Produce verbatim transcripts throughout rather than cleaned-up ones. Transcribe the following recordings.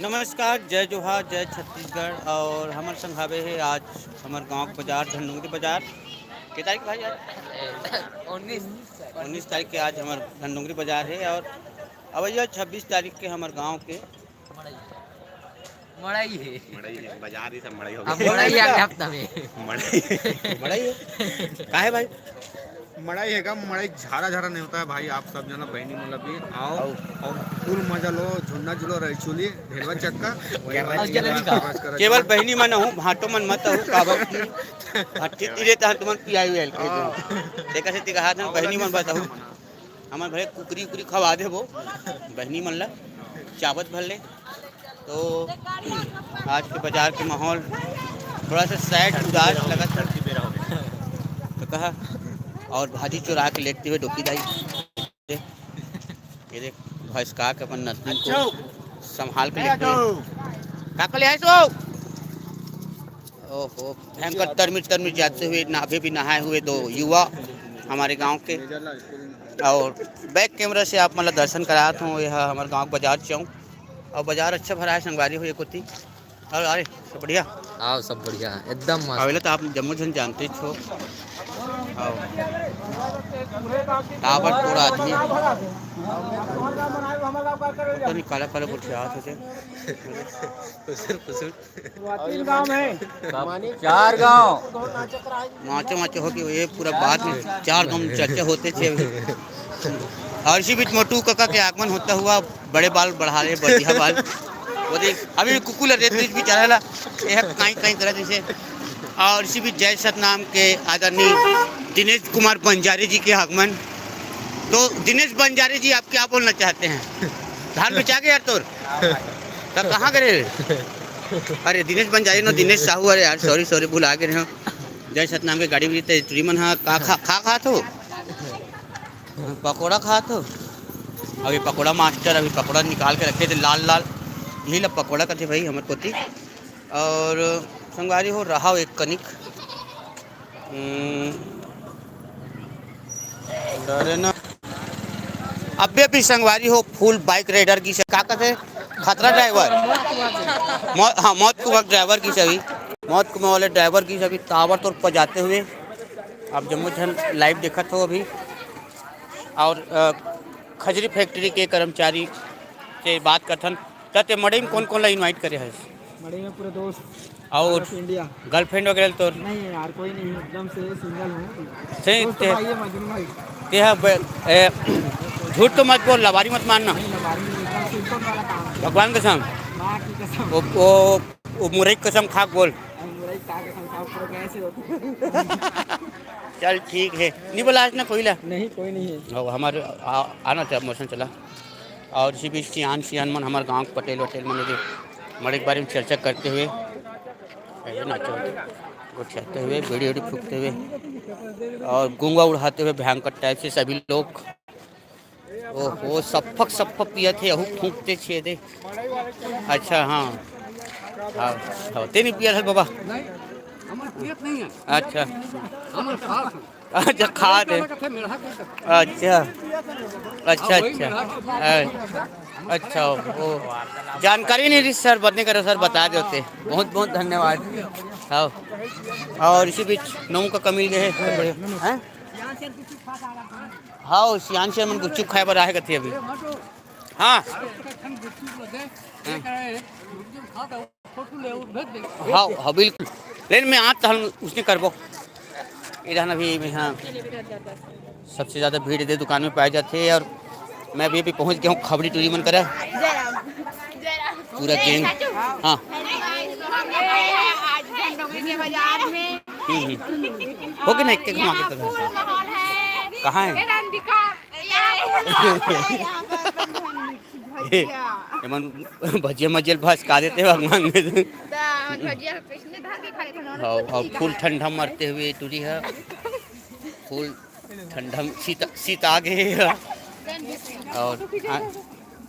नमस्कार, जय जोहार, जय छत्तीसगढ़। और हमर संग हावे हे आज हमर गांव के बाजार, धनडोंगरी बाजार। के तारीख भाई आज? उन्नीस। उन्नीस तारीख के आज हमर धनडोंगरी बाजार हे और अवइया छब्बीस तारीख के हमर गांव के मड़ई हे। मड़ई हे, बाजार ही सब मड़ई हो अब गए। मड़ई अगले हफ्ता में। मड़ई। मड़ई हे। काहे भाई? मड़ई हे का? मड़ई झारा झारा नहीं होता है भाई। आप सब जना बहनी मन ला भी आओ आओ। और फुल मजा लो, झुन्ना झूलो, रैचुली, ढेलवा चक्का, वही क्या बात बात है। है। केवल बहनी मन हो, भाटो मन मत हो, काबर की हट्टी तीरे तहन तुमन पियाई वेल के दो। देखा से तिका हाथ में बहनी मन बताओ। हमर भले कुकरी उकरी खवा देबो बहनी मन ला, चावत भर ले। तो आज के बाजार के माहौल थोड़ा सा सैड, उदास लगत है। तो कहा, और भाजी चुरा के लेते हुए डोकी दाई, ये देख, भैंस का के अपन नतनी को संभाल के लेते हुए। का कर ले आए सो? ओहो, भयंकर तरमिर तरमिर जाते हुए, नहावे भी नहाए हुए दो युवा हमारे गांव के। और बैक कैमरा से आप मतलब दर्शन करात हूँ, यह हमारे गांव के बाजार चौक। और बाजार अच्छा भरा है संगवारी हो ये कोती। और अरे, सब बढ़िया? आओ, सब बढ़िया, एकदम मस्त। आवेला तो आप जम्मो झन जानते छो। आओ। ताबड़ तोड़ आदमी। पता नहीं काला काला कुछ हाथ होते। कुसुर, कुसुर। तीन गांव है। चार गांव। माचो माचो होके ये पूरा बात में चार गांव में चर्चा होते थे अभी। और इसी बीच मोटू काका के आगमन होता हुआ बड़े बाल बढ़ा रहे, बढ़िया बाल। वो देख, अभी कुकुर रेत बीच बेचारा ला, ये है काई काई तरह जैसे। और इसी बीच जय सतनाम के आदरणीय दिनेश कुमार बंजारे जी के आगमन। तो दिनेश बंजारे जी, आप क्या बोलना चाहते हैं? धान बेचा गया यार तोर? तो कहाँ गए? अरे दिनेश बंजारे ना, दिनेश साहू, अरे यार, सॉरी सॉरी, भुला गए हो। जय सतनाम के गाड़ी में ते चुरी मन हा का खा खा खा तो पकोड़ा खा तो। अभी पकोड़ा मास्टर अभी पकोड़ा निकाल के रखे थे लाल लाल, यही ला पकोड़ा कथे भाई हमर कोती। और संगवारी हो रहा एक कनिक। हम्म, डरे ना। अबे भी संगवारी हो फुल बाइक राइडर की से का कहते, खतरा ड्राइवर। मौत, हाँ, मौत कुआं ड्राइवर की सभी, मौत कुआं वाले ड्राइवर की सभी ताबड़तोड़ पजाते हुए आप जम्मो झन लाइव देखत हो अभी। और अ, खजरी फैक्ट्री के कर्मचारी से बात करथन। त ते मड़ई में कौन कौन ला इनवाइट करे हस? मड़ई में पूरे दोस्त, और All of India। गर्लफ्रेंड वगैरह तोर? नहीं यार, कोई नहीं है, एकदम से सिंगल हूँ। सही दोस्त ते भाई है मजनू भाई। ते हा ब-, ए, झूठ तो मत बोल, लबारी मत मारना। नहीं, लबारी नहीं, एकदम सिंपल वाला काम है। भगवान कसम। माँ की कसम। वो, वो, वो मुरई कसम खा के बोल। अब मुरई का कसम खाओ, पूरा गैस ही होता है। चल ठीक है, नहीं बोला आज ना कोई ला। नहीं, कोई नहीं है। अब हमारे आ-, आना था मौसम चला। और इसी बीच सियान सियान मन हमारे गांव के पटेल वटेल मन के मड़ई के बारे में चर्चा करते हुए, ऐसे नाचो, गोठियाते हुए, बीड़ी उड़ी फूकते हुए और गुंगा उड़ाते हुए भयंकर टाइप से सभी लोग। ओहो, सफक सफक पियत हे, अहू फूंकते छेदे। अच्छा, हाँ। हाँ, हाँ, ते नहीं पियत हे बाबा। नहीं, हमर पियत नहीं है। अच्छा। हमर खात है। अच्छा, खात है। कथे मेढ़ा के कथे। अच्छा। अच्छा, हाँ, वही अच्छा। मेढ़ा के। हाँ। अच्छा, वो जानकारी नहीं रही सर, बतने करो सर, बता देते। बहुत, बहुत धन्यवाद। हाँ। और इसी बीच नौ का कमी गए हैं। हैं? हाँ, सियान से मन गुपचुप खाए बर आहे कथे अभी। हाँ। हाँ, हाँ, बिल्कुल। लेकिन मैं आज तहन उसने करबो। इधर अभी मैं, हाँ, सबसे ज़्यादा भीड़ दे दुकान में पाए जाते हैं और मैं भी अभी पहुँच गया हूँ खबड़ी टूरी मन करा। जय राम। जय राम। पूरा गैंग। हाँ। आज हम लोग के बाजार में। हम्म, हम्म। हो गया ना, एक एक घुमा के यहाँ तो। फुल माहौल है। कहाँ है? ये रंधिका। एमन भजिया मजिया भसका देते भगवान में। हाँ, और फुल ठंडा मरते हुए टूरी है। फुल ठंडा में शीत, शीत आ गए है। और आ-,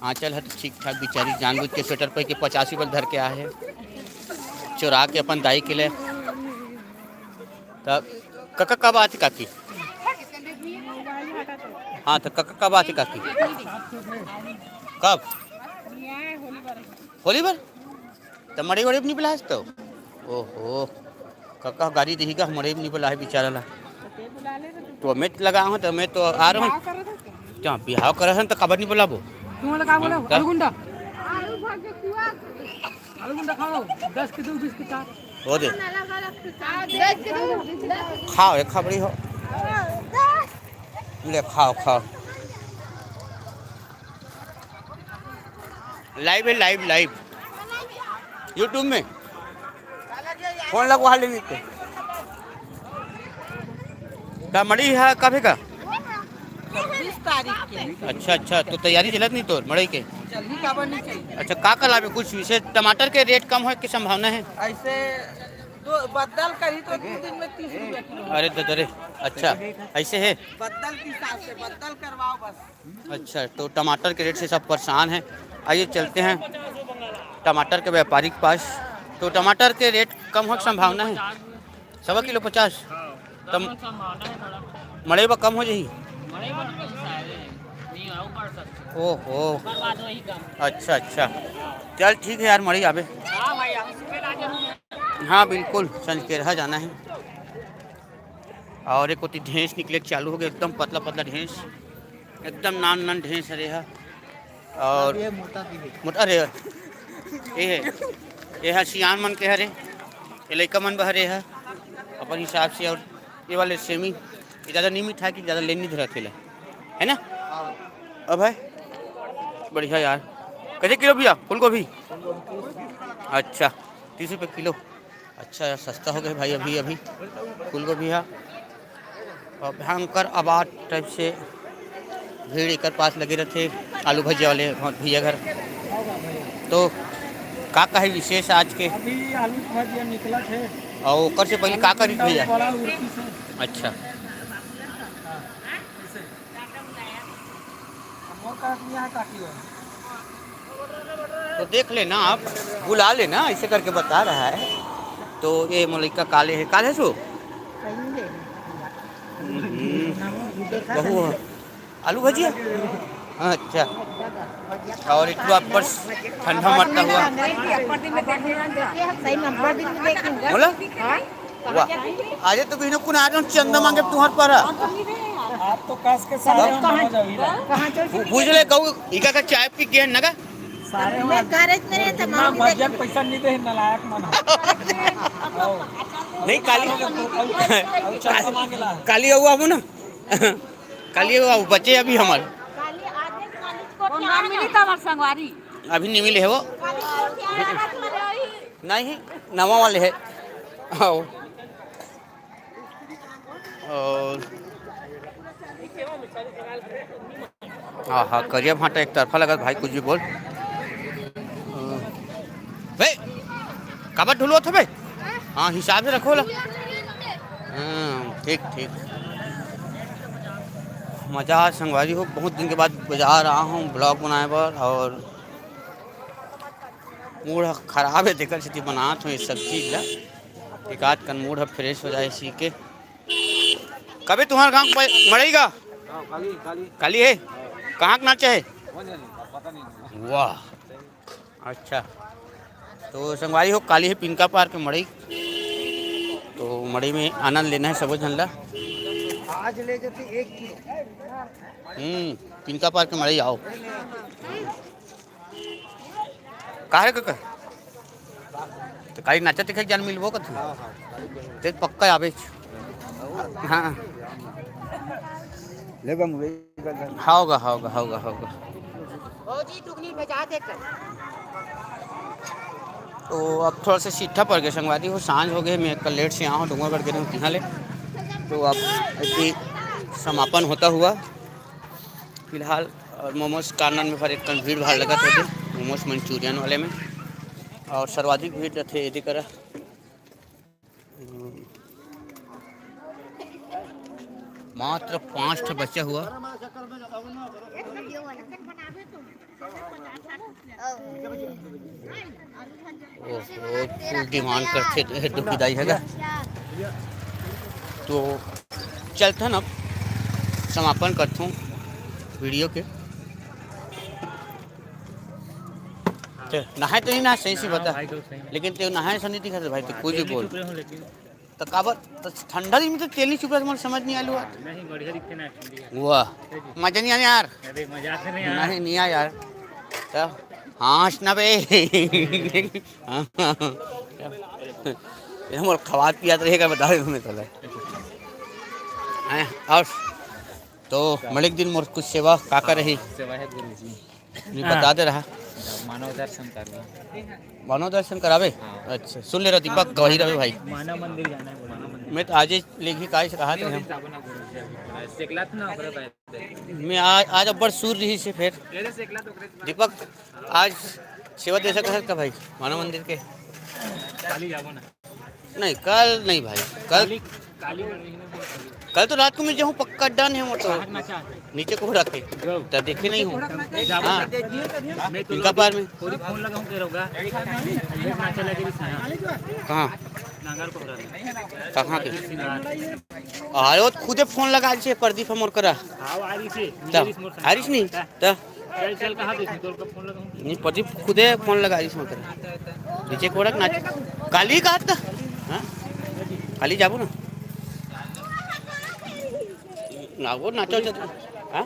आंचल है तो ठीक ठाक बेचारी, जानबूझ के स्वेटर पहन के पचास रुपये धर के आए है, चुरा के अपन दाई के लिए। तब कका कब आती काकी? हाँ, तो कका कब आथे काकी? कब? होली बर? त मड़ई वड़ई भी नहीं बुलाए तो? ओहो, कका गाड़ी देही का, मड़ई भी नहीं बुलाए बेचारा ला। तो मैं लगा हूँ, तो मैं तो आ रहा हूँ। क्या बिहाव कर हन तो काबर नहीं बुलाबो? तुम लोग का बोला? हाँ, का? आलू गुंडा। आलू गुंडा खाओ, दस के दो, बीस के चार। हो दे। खाओ, एक खबड़ी हो। ले खाओ, खाओ। लाइव है, लाइव, लाइव। YouTube में। फोन लगवा लेने के। का मड़ी है, कब है का? बीस तारीख के। अच्छा, अच्छा, तो तैयारी चलत नहीं तोर मड़ई के? जल्दी काबर नहीं चाहिए। अच्छा, का का लाबे? कुछ विशेष टमाटर के रेट कम होए के संभावना है? ऐसे तो बदल करी तो दो दिन में तीस रुपया किलो। अरे ददरे, अच्छा, ऐसे है। बदल के हिसाब से बदल करवाओ बस। अच्छा, तो टमाटर के रेट से सब परेशान हैं। आइए, चलते हैं टमाटर के व्यापारी के पास। तो टमाटर के रेट कम होए के संभावना है सवा किलो पचास। तब मड़ई बा कम हो जाही। ओहो, अच्छा, अच्छा, चल ठीक है यार, मड़ई आबे। हाँ, बिल्कुल, संजकेरहा जाना है। और एक ओती ढेंस निकले चालू हो गए, एकदम पतला पतला ढेंस, एकदम नान नान ढेंस हरे हा। और ये मोटा भी है। मोटा, अरे, ये है, ये है सियान मन के हरे, ये लइका मन बहरे है अपन हिसाब से। और ये वाले सेमी, ये ज़्यादा नहीं मीठा है कि ज़्यादा लेन नहीं धरा थेला, है ना? अब है बढ़िया यार। कैसे किलो भैया फूलगोभी? अच्छा, तीस रुपये किलो। अच्छा, सस्ता हो गया भाई, अभी, अभी फूलगोभी है। और भयंकर आबाद टाइप से भीड़ एकर पास लगे रहते, आलू भजिया वाले भैया घर। तो का कहे विशेष आज के? अभी आलू भजिया निकला थे। और ओकर से पहले का करी भैया? बड़ा उड़ती से। अच्छा। तो देख लेना आप, बुला लेना, ऐसे करके बता रहा है। तो ये मलिका काले है, काले सो। हम्म, बहू है। आलू भजिया। अच्छा। और एक बार ठंडा मरता हुआ। बोला? वाह। आज तो बिना कुन आ रहे चंदा मांगे तुम्हार पर। आप तो कस के सारे हम हो जाओ इधर। बु-, बुझ ले कहू, इका का चाय पी के नगा। सारे हम मैं गैरेज में रहता, जितना मांग के मर्जन पैसा नहीं दे, नालायक मन। नहीं, काली, चंदा मांगेला। काली हुआ हूँ ना। काली हुआ, बचे अभी हमारे। वो नाम मिली था हमारे संगवारी। अभी नहीं मिले है वो। नहीं, नवा वाले है। हाँ। और हाँ, हाँ, करिया भांटा एक तरफा लगत भाई, कुछ भी बोल। बे, काबर ढुलवत हो बे? हाँ, हिसाब से रखो ला। हाँ, ठीक, ठीक। मजा आ संगवारी हो, बहुत दिन के बाद बाजार आया हूँ ब्लॉग बनाए बर, और मूड ह खराब है, तेकर सेती बनात हूँ ये सब चीज ला। एक आध कन मूड ह फ्रेश हो जाए इसी के। कबे तुम्हार गांव प-, मड़ई गा? हाँ, काली, काली। काली है? हाँ। कहाँ के नाचा है? कौन जाने? पता नहीं। वाह, अच्छा। तो संगवारी हो, काली है पिनका पार के मड़ई। तो मड़ई में आनंद लेना है सबो झन ला। आज ले जाते एक किलो। हम्म, पिनका पार के मड़ई आओ। का रे कका? तो काली नाचा देखे जान मिलबो कथी? हाँ, हाँ, काली देखे। ते पक्का आबे। हाँ। ले बा मुरई का घर। होगा, होगा, होगा, होगा। भौजी टुकनी भेजा दे कर। तो अब थोड़ा सा सीठा पड़ गया संगवारी हो, सांझ हो गए, मैं कल लेट से आया हूँ डोंगरगढ़ के रहूँ तिहाँ ले। तो अब अभी समापन होता हुआ फिलहाल, और मोमोज कार्नर में हर एक कन भीड़ भाड़ लगत होथे, मोमोज मंचूरियन वाले में, और सर्वाधिक भीड़ रथे एदे करा। मात्र पाँच ठो बचा हुआ। ओहो, फुल डिमांड करथे दुखी दाई हे गा। तो चलथन अब समापन करथों। वीडियो के। ते नहाए तो नहीं ना, सही से बता। भाई, तो सही। लेकिन ते नहाए से नहीं दिखा भाई, तो कुछ भी बोल। तो काबर, तो ठंडा दिन में तो तेल नहीं चुपड़ा, तुम्हारे समझ नहीं आलू आज। नहीं, बढ़िया दिखते ना, ठंडी है। वाह, मजा नहीं आने यार। अरे, मजाक नहीं यार। नहीं, नहीं आया यार। तो हाँस ना बे। हाँ, हाँ, हाँ। ये मोर खवात पियात रहेगा, बता रहे हूँ मैं तोला। हैं, और तो मलिक दिन मोर कुछ सेवा का का रही? सेवा है गुरुजी। नहीं, बता दे रहा। मानव दर्शन करना। मानव दर्शन करावे? हाँ। अच्छा, सुन ले रहा दीपक, वही रहे भाई। मानव मंदिर जाना है, मानव मंदिर। मैं तो आज ही लेगी, काय से कहा थे हम। सेकलात ना ओकरे बाद। मैं आज, आज अब्बड़ सूर रही से फिर। दीपक, आज सेवा दे सकत है का भाई, मानव मंदिर के? खाली जाबो ना। नहीं, कल नहीं भाई, कल, काली, काली बन रही है ना, बहुत सारी। कल तो रात को मैं जाऊँ, पक्का डन है वो तो। बाहर नाचा। नीचे को रखे, जाओ। तो देखे नहीं हूँ। जाओ। हाँ, मैं तो इनका पार में। पूरी फोन लगाऊँ के रहोगा। ये नाचा लगे भी सुना। कहाँ? नांगर को रहा। कहाँ के? सिंगार। अरे, वो खुदे फोन लगा दिए प्रदीप हमर करा। हाँ, वो आ रही थी। तब, आ रही नहीं? तब। चल, चल, कहाँ देखी? तोर का फोन लगाऊं? नहीं, प्रदीप खुदे फोन लगा दिए हमर करा। नीचे को रख ना। काली का था? हाँ? काली जाबो ना। ना, वो नाचो, चल। हाँ?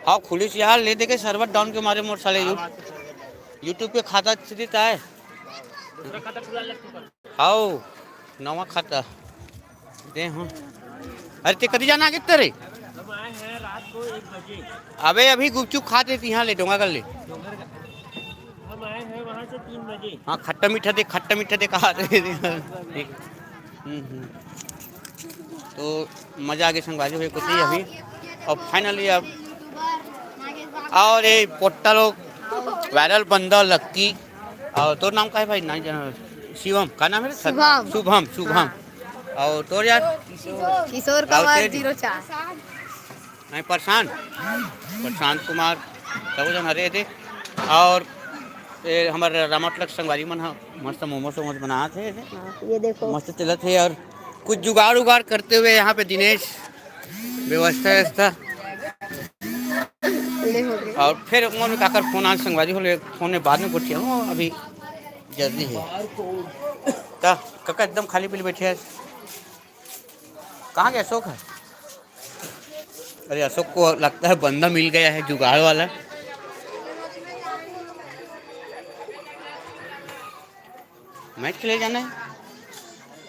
हाँ, खुली से यार, ले देके server down के मारे मोर साले यू-, YouTube पे खाता से देता है। दूसरा खाता खुला ले तू कर। हाओ, नवा खाता दे हूँ। अरे, ते कदी जाना आगे तेरे? हम आए हैं रात को एक बजे। अबे, अभी गुपचुप खाते थे यहाँ ले, डोंगा कर ले। हम आए हैं वहाँ से तीन बजे। हाँ, खट्टा मीठा दे, खट्टा मीठा दे, कहा दे। हम्म, हम्म। तो मजा आगे संगवारी हो कुछ अभी। और finally अब, और ये पोट्टा लोग, viral बंदा लक्की, और तोर नाम का है भाई? नहीं जाना। शिवम, का नाम है रे? शुभम। शुभम, शुभम। हाँ। और तोर यार? किशोर राउत कुमार तेज। जीरो चार। नहीं, प्रशांत, प्रशांत कुमार, सब जन हरे थे। और ये हमारे रामटलक संगवारी मन ह मस्त मोमोज सोमोज बनात हे। हाँ, ये देखो। मस्त चलत हे और कुछ जुगाड़ उगाड़ करते हुए यहाँ पे दिनेश व्यवस्था व्यवस्था। ले हो गए। और फिर मोर काकर फोन आज संगवारी हो ले, फोन में बाद में गोठिया हूँ, अभी जल्दी है। का, काका एकदम खाली पीली बैठे हैं। कहाँ गया अशोक है? अरे, अशोक को लगता है बंदा मिल गया है जुगाड़ वाला। मैच खेले जाना है।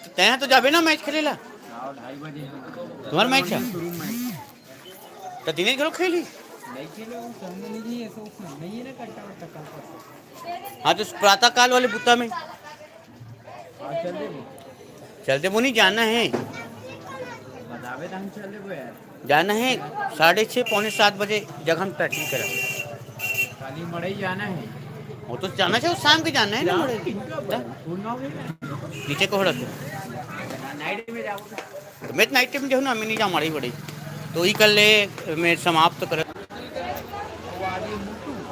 तो तैं तो जाबे ना मैच खेले ला। तुम्हारा मैच है? तो दिनेश घरो खेली। हाँ, तो प्रातः काल वाले बुता में। चलते वो नहीं जाना है। बतावे तो हम चल देबो यार। जाना है साढ़े छः, पौने सात बजे जगह हम practice करा। खाली मड़ई जाना है। वो तो जाना चाहिए, वो शाम के जाना है ना मड़ई। नीचे को रखे। नाइट में जाओ। तो मैं नाइट में जाऊँ ना, मैं नहीं जाऊँ मड़ई वड़ई। तो ई कर ले, मैं समाप्त कर।